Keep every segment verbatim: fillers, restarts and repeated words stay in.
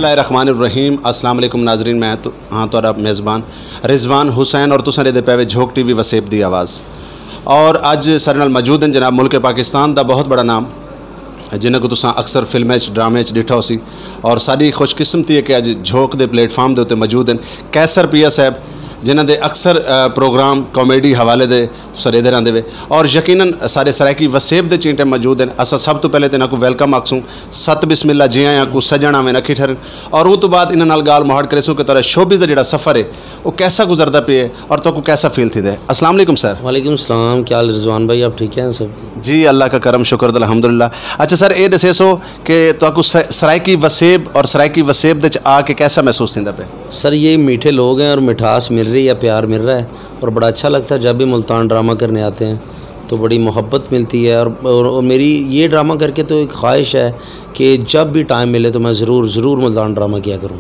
اللہ الرحمن الرحیم۔ السلام علیکم ناظرین، میں تو ہاں تہاݙا میزبان رضوان حسین اور تساں ݙیہدے پئے وے جھوک ٹی وی وسیب دی آواز۔ اور اڄ ساݙے نال موجود ہیں جناب ملک پاکستان دا بہت بڑا نام، جنہاں کوں تساں اکثر فلمیں اچ، ڈرامے اچ ݙٹھا ہوسی، اور ساݙی خوش قسمتی ہے کہ اڄ جھوک دے پلیٹ فارم دے اتے موجود ہیں قیصر پیا صاحب، جنہاں دے اکثر، آ، پروگرام کامیڈی حوالے دے تساں ݙیہدے رہندے وے۔ اور یقیناً ساݙے سرائیکی وسیب دے چینٹے موجود ہیں۔ اساں سب توں پہلے تے انہاں کوں ویلکم آکھسوں، ست بسم اللہ جی آیاں کوں، سڄݨ آون اکھٹھے رہن۔ اور اوں توں بعد انہاں نال ڳالھ مہاڑ کریسوں کہ تہاݙا شوبز دا جیڑھا سفر ہے، او کیسا گزردا پئے اور تہاکوں کیسا فیل تھیندا ہے۔ السلام علیکم سر۔ وعلیکم السلام، کیا حال رضوان بھائی، آپ ٹھیک ہیں سب؟ جی، اللہ کا کرم شکر، الحمدللہ۔ اچھا سر، اے ݙسیسو کہ تہاکوں س-، سرائیکی وسیب اور سرائیکی وسیب دے وچ آ کے کیسا محسوس تھیندا پئے؟ سر، یہ میٹھے لوگ ہیں اور مٹھاس مل رہی ہے، پیار مل رہا ہے اور بڑا اچھا لگتا ہے جب بھی ملتان ڈرامہ کرنے آتے ہیں تو بڑی محبت ملتی ہے اور، اور، اور میری یہ ڈرامہ کر کے تو ایک خواہش ہے کہ جب بھی ٹائم ملے تو میں ضرور، ضرور ملتان ڈرامہ کیا کروں۔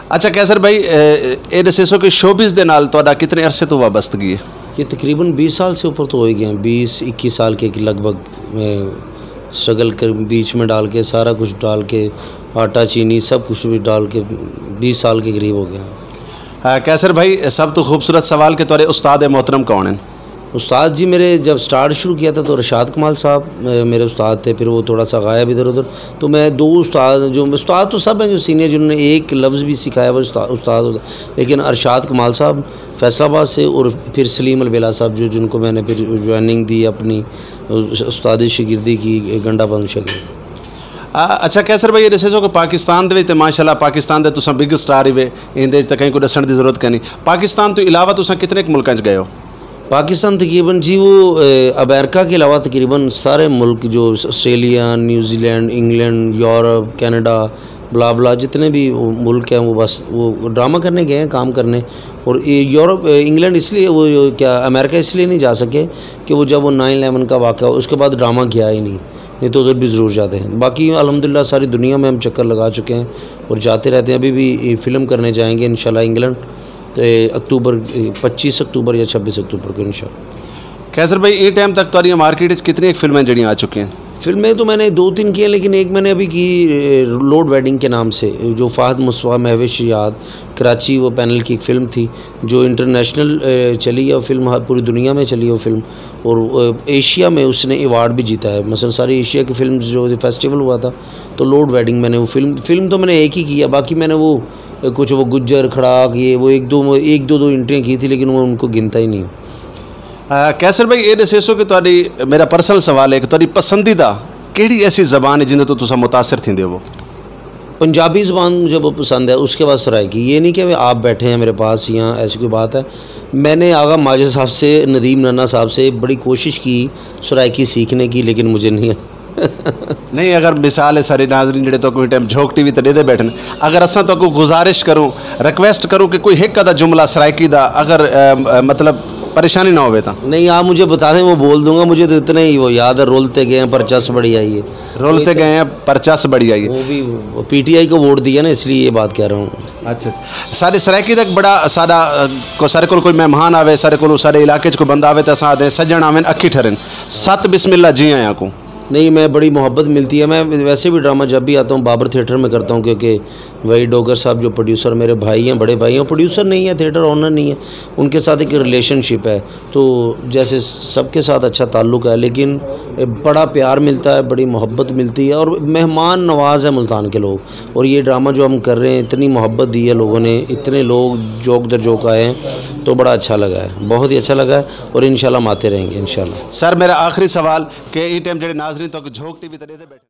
اچھا قیصر بھائی، اے، اے ݙسیسو کہ شوبز دے نال تہاݙا کتنے عرصے توں وابستگی ہے؟ یہ تقریباً بیس سال سے اوپر تو ہو ہی گئے ہیں، بیس اکیس سال کے لگ بھگ میں اسٹرگل کر، بیچ میں ڈال کے، سارا کچھ ڈال کے، آٹا چینی سب کچھ بھی ڈال کے بیس سال کے قریب ہو گئے ہیں۔ آ، قیصر بھائی، سب توں خوبصورت سوال کہ تہاݙے استاد محترم کون ہیں؟ استاد جی، میرے جب سٹارٹ شروع کیا تھا تو ارشاد کمال صاحب، اے، میرے استاد تھے، پھر وہ تھوڑا سا غائب ادھر ادھر۔ تو میں دو استاد، جو استاد تو سب ہیں، جو سینئر، جنہوں نے ایک لفظ بھی سکھایا وہ استا-، استاد ہوتا، لیکن ارشاد کمال صاحب فیصل آباد سے، اور پھر سلیم البیلا صاحب، جو، جن کو میں نے پھر جوائننگ دی اپنی، اس-، استاد شاگردی کی، گنڈا پن شاگرد۔ آ، اچھا قیصر بھائی، یہ ݙسیسو کہ پاکستان دے وچ تے ماشاءاللہ پاکستان دے تساں بگ اسٹار ہی وے، ایندے وچ تے کہیں کوں ݙسݨ دی ضرورت کائنی۔ پاکستان توں علاوہ تساں کتنے ک ملکاں چ ڳئے ہو؟ پاکستان تقریباً جی وہ، اے، امریکہ کے علاوہ تقریباً سارے ملک جو آسٹریلیا، نیوزی لینڈ، انگلینڈ، یورپ، کینیڈا، بلا بلا، جتنے بھی وہ ملک ہیں، وہ بس وہ ڈرامہ کرنے گئے ہیں، کام کرنے۔ اور یہ یورپ، اے، انگلینڈ اس لیے وہ، کیا امریکہ اس لیے نہیں جا سکے کہ وہ جب وہ نائن الیون کا واقعہ ہوا، اس کے بعد ڈرامہ گیا ہی نہیں، نہیں تو ادھر بھی ضرور جاتے ہیں۔ باقی الحمدللہ ساری دنیا میں ہم چکر لگا چکے ہیں اور جاتے رہتے ہیں۔ ابھی بھی یہ فلم کرنے جائیں گے انشاءاللہ انگلینڈ، تے اکتوبر، اے، پچیس اکتوبر یا چھبیس اکتوبر کو انشاءاللہ۔ قیصر بھائی، ایں ٹائم تک تہاݙیاں مارکیٹ وچ کتنی ایک فلمیں جڑیاں آ چکی ہیں؟ فلمیں تو میں نے دو تین کی ہیں، لیکن ایک میں نے ابھی کی، اے، لوڈ ویڈنگ کے نام سے، جو فہد مصطفیٰ، مہوش یاد، کراچی وہ پینل کی ایک فلم تھی، جو انٹرنیشنل، اے، چلی ہے فلم، ہر پوری دنیا میں چلی ہے فلم، اور، اے، ایشیا میں اس نے ایوارڈ بھی جیتا ہے۔ مثلاً ساری ایشیا کی فلم جو فیسٹیول ہوا تھا، تو لوڈ ویڈنگ میں نے وہ فلم، فلم تو میں نے ایک ہی کی ہے، باقی میں نے وہ، اے، کچھ وہ گجر کھڑاک، یہ وہ ایک دو، ایک دو دو انٹریاں کی تھی، لیکن وہ ان کو گنتا ہی نہیں ہوں۔ آ، قیصر بھائی، اے ݙسیسو کہ تہاݙی، میرا پرسنل سوال ہے کہ تہاݙی پسندیدہ کیڑھی ایسی زبان ہے جیندے توں تساں متاثر تھیندے ہو؟ پنجابی زبان مجھے بہت پسند ہے، اس کے بعد سرائیکی۔ یہ نہیں کہ آپ بیٹھے ہیں میرے پاس یا ایسی کوئی بات ہے۔ میں نے آغا ماجد صاحب سے، ندیم نانا صاحب سے بڑی کوشش کی سرائیکی سیکھنے کی، لیکن مجھے نہیں۔ نہیں، اگر مثال ہے، سارے ناظرین جڑے تہاکوں ٹائم جھوک ٹی وی تے ݙیہدے بیٹھن، اگر اساں تہاکوں گزارش کروں، ریکویسٹ کروں کہ کوئی ہک ادھا جملہ سرائیکی دا، اگر، ام، ام، مطلب پریشانی نہ ہووے تاں۔ نہیں، آپ مجھے بتا دیں، وہ بول دوں گا، مجھے تو اتنے ہی وہ یاد ہے، رول تے گئے ہیں، پر چس بڑی آئی ہے۔ رول تے گئے ہیں، پر چس بڑی آئی ہے۔ وہ بھی پی ٹی آئی کو ووٹ دیا نا، اس لیے یہ بات کہہ رہا ہوں۔ اچھا، اچھا۔ ساݙے سرائیکی دا ہک بڑا، ساݙا، اے، کو ساݙے کول کوئی مہمان آوے، ساݙے کول، ساݙے علاقے چ کوئی بندہ آوے تے اساں آہدے ہیں، سڄݨ آون اکھٹھے رہن، ست بسم اللہ جی آیاں کوں۔ نہیں، میں بڑی محبت ملتی ہے۔ میں ویسے بھی ڈرامہ جب بھی آتا ہوں بابر تھیٹر میں کرتا ہوں، کیونکہ وحید ڈوگر صاحب جو پروڈیوسر، میرے بھائی ہیں، بڑے بھائی ہیں، پروڈیوسر نہیں ہے، تھیٹر اونر نہیں ہے، ان کے ساتھ ایک ریلیشن شپ ہے۔ تو جیسے سب کے ساتھ اچھا تعلق ہے، لیکن بڑا پیار ملتا ہے، بڑی محبت ملتی ہے اور مہمان نواز ہے ملتان کے لوگ۔ اور یہ ڈرامہ جو ہم کر رہے ہیں، اتنی محبت دی ہے لوگوں نے، اتنے لوگ جوک در جوک آئے ہیں، تو بڑا اچھا لگا ہے، بہت ہی اچھا لگا ہے اور انشاءاللہ ہم آتے رہیں گے انشاءاللہ۔ سر، میرا آخری سوال کہ ایں ٹائم جڑے ناظرین تہاکوں جھوک ٹی وی تے ݙیہدے بیٹھے